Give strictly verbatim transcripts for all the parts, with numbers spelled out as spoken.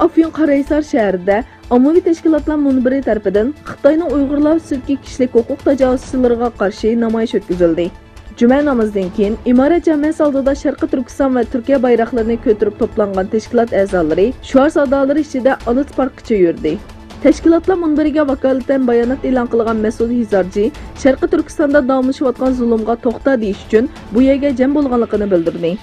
ئافيون قاراھىسار شەھىرىدە ئاممىۋى تەشكىلاتلار مۇنبىرى تەرىپىدىن خىتاينىڭ ئۇيغۇرلار ئۈستىدىكى كىشىلىك ھوقۇق تاجاۋۇزچىلىرىغا قارشى نامايىش ئۆتكۈزۈلدى. جۈمە نامىزىدىن كېيىن ئىمارەت جامەسى ئالدىدا شەرقىي تۈركىستان ۋە تۈركىيە بايراقلىرىنى كۆتۈرۈپ توپلانغان تەشكىلات ئەزالىرى شوئار سادالىرى ئىچىدە ئانىت پاركقىچە يۈردى. تەشكىلاتلار مۇنبىرىگە ۋاكالىتەن بايانات ئېلان قىلغان مەسئۇد ھىزارجى شەرقىي تۈركىستاندا داۋاملىشىۋاتقان زۇلۇمغا توختا دېيىش ئۈچۈن بۇ يەرگە جەم بولغانلىقىنى بىلدۈردى.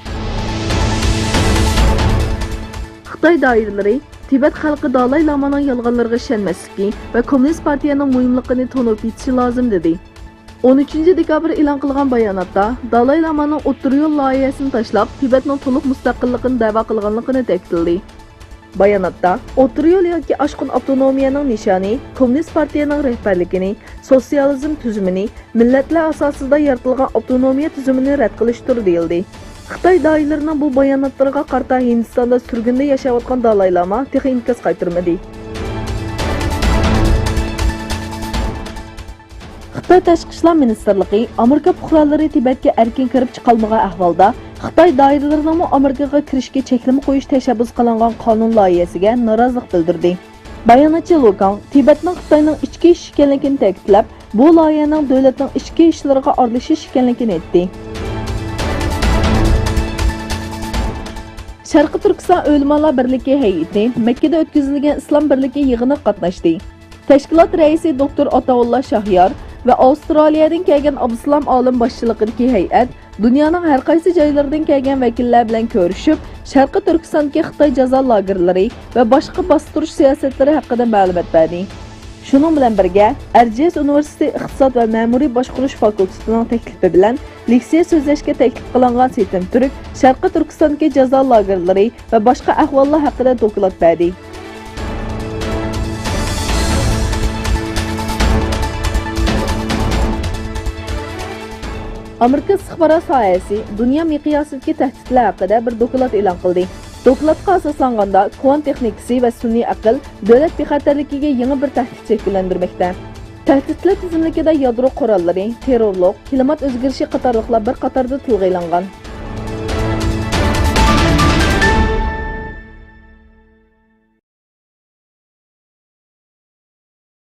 خىتاي دائىرىلىرى تىبەت خەلقى دالاي لامانىڭ يالغانلىرىغا ئىشەنمەسلىكى ۋە كوممۇنىست پارتىيەنىڭ مۇھىملىقىنى تونۇپ يېتىشى لازىم، دېدى. ئون ئۈچىنچى دېكابىر ئېلان قىلغان باياناتتا دالاي لامانىڭ ئوتتۇرا يول لايىھەسىنى تاشلاپ، تىبەتنىڭ تولۇق مۇستەقىللىقىنى دەۋا قىلغانلىقىنى تەكىتلىدى. باياناتتا، ئوتتۇرا يول ياكى ئاشقۇن ئاپتونومىيەنىڭ نىشانى كوممۇنىست پارتىيەنىڭ رەھبەرلىكىنى، سوتسىيالىزم تۈزۈمىنى، مىللەتلەر ئاساسىدا يارىتىلغان ئاپتونومىيە تۈزۈمىنى رەت قىلىشتۇر، دېيىلدى. خىتاي دائىرىلىرىنىڭ بۇ باياناتلىرىغا قارىتا ھىندىستاندا سۈرگۈندە ياشاۋاتقان دالاي لاما تېخى ئىنكاس قايتۇرمىدى. خىتاي تاشقى ئىشلار مىنىستىرلىقى ئامېرىكا پۇقرالىرى تىبەتكە ئەركىن كىرىپ چىقالمىغان ئەھۋالدا، خىتاي دائىرىلىرىنىڭمۇ ئامېرىكىغا كىرىشكە چەكلىمە قويۇش تەشەببۇس قىلىنغان قانۇن لايىھەسىگە نارازىلىق بىلدۈردى. باياناتچى لۇ كاڭ تىبەتنىڭ خىتاينىڭ ئىچكى ئىشى ئىكەنلىكىنى تەكىتلەپ، بۇ لايىھەنىڭ دۆلەتنىڭ ئىچكى ئىشلىرىغا ئارىلىشىش ئىكەنلىكىنى ئېيتتى. شەرقىي تۈركىستان ئۆلىمالار بىرلىكى ھەيئىتى مەككىدە ئۆتكۈزۈلگەن ئىسلام بىرلىكى يىغىنىغا قاتناشتى. تەشكىلات رەئىسى دوكتور ئاتائۇللا شاھيار ۋە ئاۋسترالىيەدىن كەلگەن ئابدۇسالام ئالىم باشچىلىقىدىكى ھەيئەت دۇنيانىڭ ھەر قايسى جايلىرىدىن كەلگەن ۋەكىللەر بىلەن كۆرۈشۈپ، شەرقىي تۈركىستاندىكى خىتاي جازا لاگېرلىرى ۋە باشقا باستۇرۇش سىياسەتلىرى ھەققىدە مەلۇمات بەردى. شۇنىڭ بىلەن بىرگە، ئەرزىيەس ئۇنىۋېرسىتېتى ئىقتىساد ۋە مەمۇرىي باشقۇرۇش فاكۇلتېتىنىڭ تەكلىپى بىلەن لېكسىيە سۆزلەشكە تەكلىپ قىلىنغان سېتىم تۈرك شەرقىي تۈركىستاندىكى جازا لاگېرلىرى ۋە باشقا ئەھۋاللار ھەققىدە دوكلات بەردى. ئامېرىكا ئىستىخبارات ساھەسى دۇنيا مىقياسىدىكى تەھدىتلەر ھەققىدە بىر دوكلات ئېلان قىلدى. دوكلاتقا ئاساسلانغاندا، كۋانت تېخنىكىسى ۋە سۈنئىي ئەقىل دۆلەت بىخەتەرلىكىگە يېڭى بىر تەھدىت شەكىللەندۈرمەكتە. تەھدىتلەر تىزىملىكىدە يادرو قوراللىرى، تېررورلۇق، كىلىمات ئۆزگىرىشى قاتارلىقلار بىر قاتاردا تىلغا ئېلىنغان.